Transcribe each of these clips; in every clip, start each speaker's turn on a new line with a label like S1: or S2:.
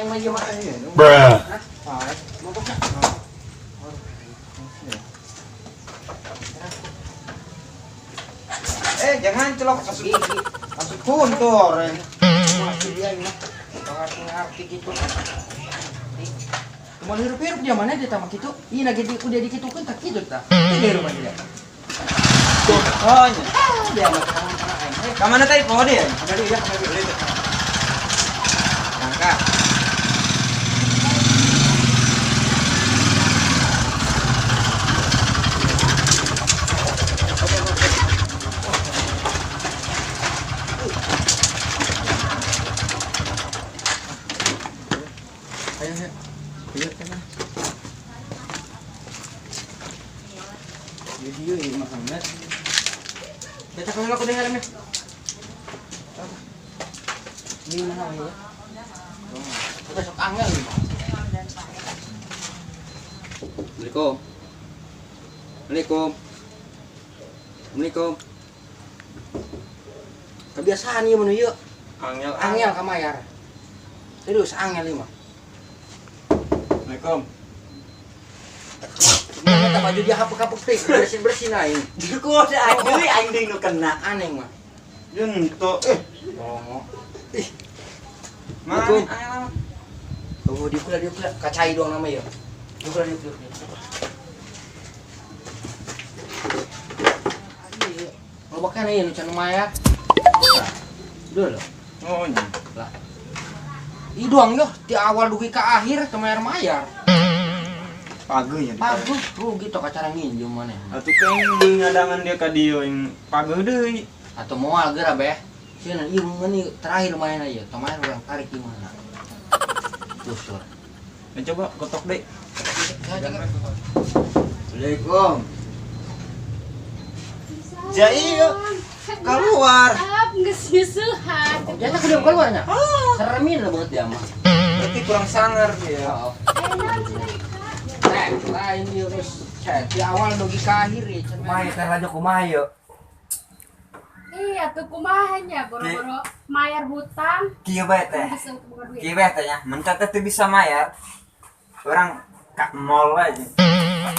S1: aing mah ieu mah.
S2: Bruh.
S1: Hah? Mogoknya.
S3: Eh, jangan celok masuk. Masuk kuntur.
S1: Masih dia ini. Ngerti gitu. Cuma hirup-hirup dia mana dia tamak itu. Iya lagi di udah dikitukeun tak kitu tah. Di rumah dia.
S3: Oh, nya.
S1: Dia mah kana aing.
S3: Ka mana tadi poho dia?
S1: Ada dia, ada dia. Angka. Ayo, ayo.
S3: Iya, kan. Video ini makannya.
S1: Baca kalau aku dengar nih. Ini mana ya? Udah sok angel nih. Assalamualaikum. Assalamualaikum. Assalamualaikum. Kebiasaan ieu menu ieu.
S3: Angel
S1: Angel ka mayar. Serius angel ieu mah.
S3: Assalamualaikum.
S1: Mana baju dia hapuk-hapuk teh, bersin-bersin aing.
S3: Ku ada aing deui aing deui nu kena.
S1: Aneh mah.
S3: Jun to eh
S1: Bongo. Ih,
S3: mana
S1: Assalamualaikum.
S3: angel amat.
S1: Oh, dia pula kacai doang nama ya. Dia pula dia pula. Lo bahkan ini nu can mayar. Udah loh.
S3: Oh nya.
S1: Lah. Ih doang yo, di awal dugi ke akhir teu mayar-mayar.
S3: Pageuh nya.
S1: Paguh rugi tok acara nginjem maneh.
S3: Atuh keng ngadangan dia ka dieu yang pageuh deui.
S1: Atau moal geura beh. Sieun ieu meuni terakhir main aja, teu mayar urang tarik di mana. Lusur.
S3: Ya, coba ketok deh.
S1: Assalamualaikum.
S3: Ja iya keluar.
S4: Ah, geus nyusuhan.
S1: Jatuh ke dalam keluarnya. Seremin lah banget dia mah.
S3: Berarti kurang sangar dia.
S1: Oh.
S4: Eh, naon cenah ieu, Kak?
S1: Eh, lain dia terus. Di awal dugi ke akhir ya.
S5: Kumaha teh lanjut kumaha yeuh?
S4: Iya, tuh kumaha nya boro-boro mayar hutang.
S3: Kieu bae teh.
S4: Geus teu boga duit.
S3: Kieu bae teh nya. Mun teh teu bisa mayar. Urang ka mall aja.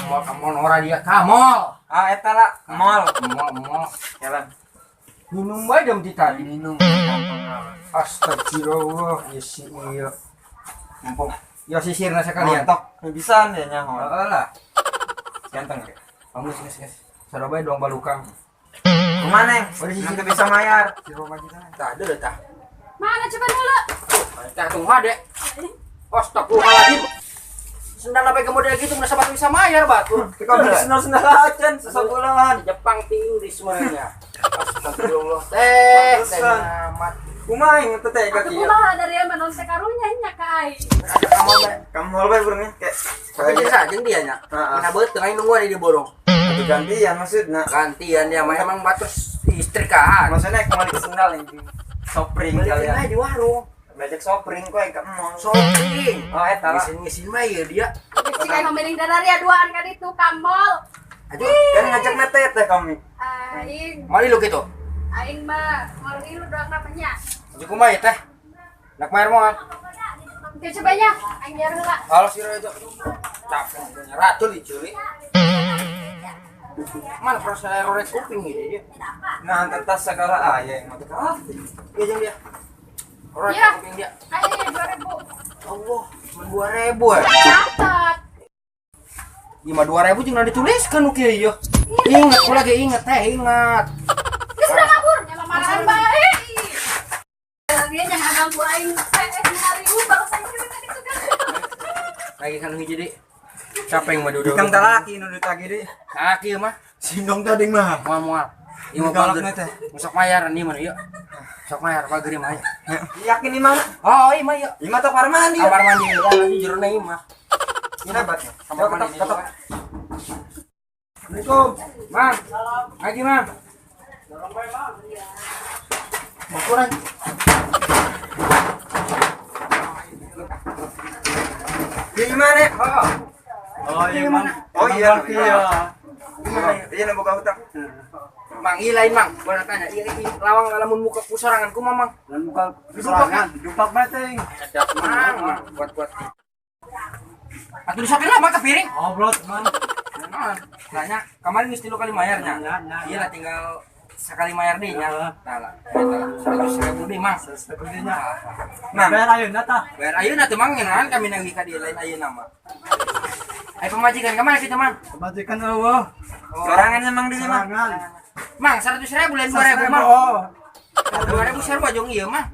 S1: Mall ka mall ora dia ka mall.
S3: Ah eta lah mall.
S1: Mall mall.
S3: Jalan.
S1: Minum bae jam ti tadi.
S3: Minum.
S1: Astagfirullah, ya si ieu.
S3: Mumpung
S1: Ya sisirna sekalian.
S3: montok bisa ya nyaho.
S1: Heeh lah.
S3: Ganteng ya.
S1: Kamu geus geus. Sarua bae doang balukang.
S3: Kumaha neng?
S1: Udah sisir.
S3: Nanti bisa mayar.
S1: Tah deuleu tah.
S4: Mana coba dulu?
S1: Tah tunggu ade. Astagfirullahaladzim. Sendal apa ke model gitu mana sahabat bisa mayar batur.
S3: Kau beli sendal-sendal acan sesabulan.
S1: Jepang ti Inggris sebenarnya. Astagfirullah. Teh, teh
S3: Pantesan.
S1: amat.
S3: Kumaha yang teh ka
S4: Atuh
S3: kieu?
S4: kumaha dari yang non teh karunya nya ka aing.
S1: Kamu
S3: Kamu mall bae burungnya kayak
S1: tapi jadi sajeng dia nya.
S3: Heeh.
S1: Mana beuteung aing nungguan di borong.
S3: Atuh gantian maksudna.
S1: Gantian dia mah emang batur istrikaan.
S3: Maksudnya kembali ke sendal yang sopring
S1: Balikin
S3: kalian.
S1: aja di warung.
S3: Bajak sopring kok yang ke mall.
S1: Shopping.
S3: Oh eta lah.
S1: Ngisin-ngisin mah ya dia.
S4: Geus cik aing mending dari duaan ka ditu ka mall.
S1: Aduh,
S3: Kan ngajak nete teh kami.
S4: Aing,
S1: mali lu gitu.
S4: aing mah mau ilu doang namanya.
S1: Jeung kumaha ya teh? Nak mayar moal.
S4: Oke coba nya, aing biar heula.
S1: Kalau sira itu capek racun dicuri. Mana proses error kuping gitu dia.
S3: Nah, tas segala aya yang mati kafe.
S1: Iya jeung dia. Korek
S4: Iya.
S1: kuping dia.
S4: Aing 2000.
S1: Allah, cuma 2000 ya.
S4: Catat.
S1: Lima 2000 jeung dituliskan nu kieu ieu. Ingat, aku lagi inget teh, ingat.
S4: Geus udah ngabur, nya marahan bae. Dia jangan ganggu aing. Eh, 5000 baru saya cerita gitu kan.
S1: Lagi kan hiji deui. Siapa yang mau duduk?
S3: Ikang talaki nu ditagih deui.
S1: Kaki mah.
S3: Sindong tadi mah.
S1: Moal moal. Ieu mah
S3: Galak
S1: bager.
S3: teh.
S1: Sok mayar nih mah ieu. Sok mayar bager mah.
S3: Yakin imah?
S1: Oh, ieu mah ieu.
S3: Imah teh kamar mandi.
S1: Kamar mandi lah nanti jerona ieu mah.
S3: Hebat ya.
S1: Kamar mandi.
S3: Ketok, ketok.
S1: Assalamualaikum. Mang. Ngaji, Mang. Mau kurang.
S3: Gimana?
S5: Oh iya, Mang.
S3: Oh iya, iya. Iya, nu boga hutang.
S1: Mang, ieu lain, Mang. Gua nak tanya, ieu ieu lawang lamun muka ku sorangan kumaha, Mang?
S2: Dan muka
S1: Didupak,
S2: sorangan, didupak bae teh.
S1: Sedap, Mang, Mang. Buat buat. Atuh disokin lah, Mang, ke piring.
S2: Obrot, Mang.
S1: Nah, tanya, kemarin geus 3 kali mayarnya.
S2: Nya, nya.
S1: Iya lah, tinggal sekali mayar deh nya.
S2: Ya.
S1: Nah lah, 100.000 deh, Mang.
S2: Sepertinya.
S3: Mang.
S2: Bayar ayeuna tah.
S1: Bayar ayeuna tuh, Mang, ngeunaan kami nagih ka dieu lain ayeuna mah. Ai pamajikan kemana kita, Mang?
S2: Pamajikan eueuh.
S3: Sorangannya Mang di mang.
S2: Sorangan.
S1: Mang, 100.000 lain 2.000, Mang.
S2: Oh.
S1: 2.000 sarua jeung ieu mah.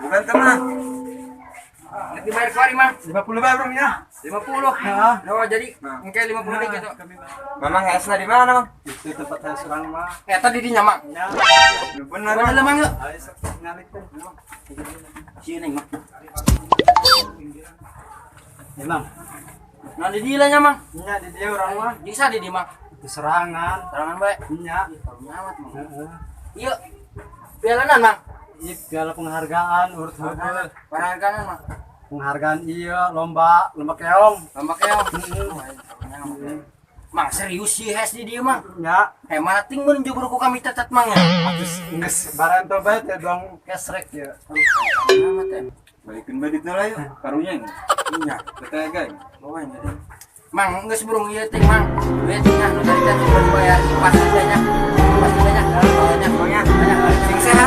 S3: Bukan teman.
S1: Nek dibayar kuari, Mang.
S2: 50 bae bro nya.
S1: 50.
S2: Heeh.
S1: Oh, jadi engke 50 deui gitu.
S3: Mamang hesna di mana, Mang?
S2: Itu tempat saya surang mah.
S1: Eta di dinya, Mang.
S2: Nya.
S3: Bener, Mang.
S1: Bener, Mang, yuk.
S2: Ayo sok ngalik teh.
S1: Sieun neng, Mang.
S2: Emang.
S1: Nah, di dieu lah nya, Mang.
S2: Nya di dieu urang mah.
S1: Jeung sa di dieu, Mang?
S2: Itu serangan.
S1: Serangan bae.
S2: Nya.
S1: Ih, karunya amat, Mang.
S2: Heeh.
S1: Ieu pialanan, Mang.
S2: Ieu piala penghargaan urut heubeul.
S1: Penghargaan, Mang.
S2: Penghargaan iya lomba lomba keong.
S1: Lomba keong. Mang, serius sih hes di dieu, Mang.
S2: Nya.
S1: Mana ting mun jubur ku kami tetet, Mang ya.
S2: Terus geus barento bae teh doang kesrek ya.
S1: Amat ya.
S3: Balikeun bae ditu lah yuk. Karunya ini.
S1: Iya.
S3: Teteh guys.
S1: Bawa ini deh. Mang, geus burung ieu ting, Mang. Duit tingah nu tadi teh dibayar pas teh nya. Pas teh nya. Nya, nya.
S3: Sing sehat.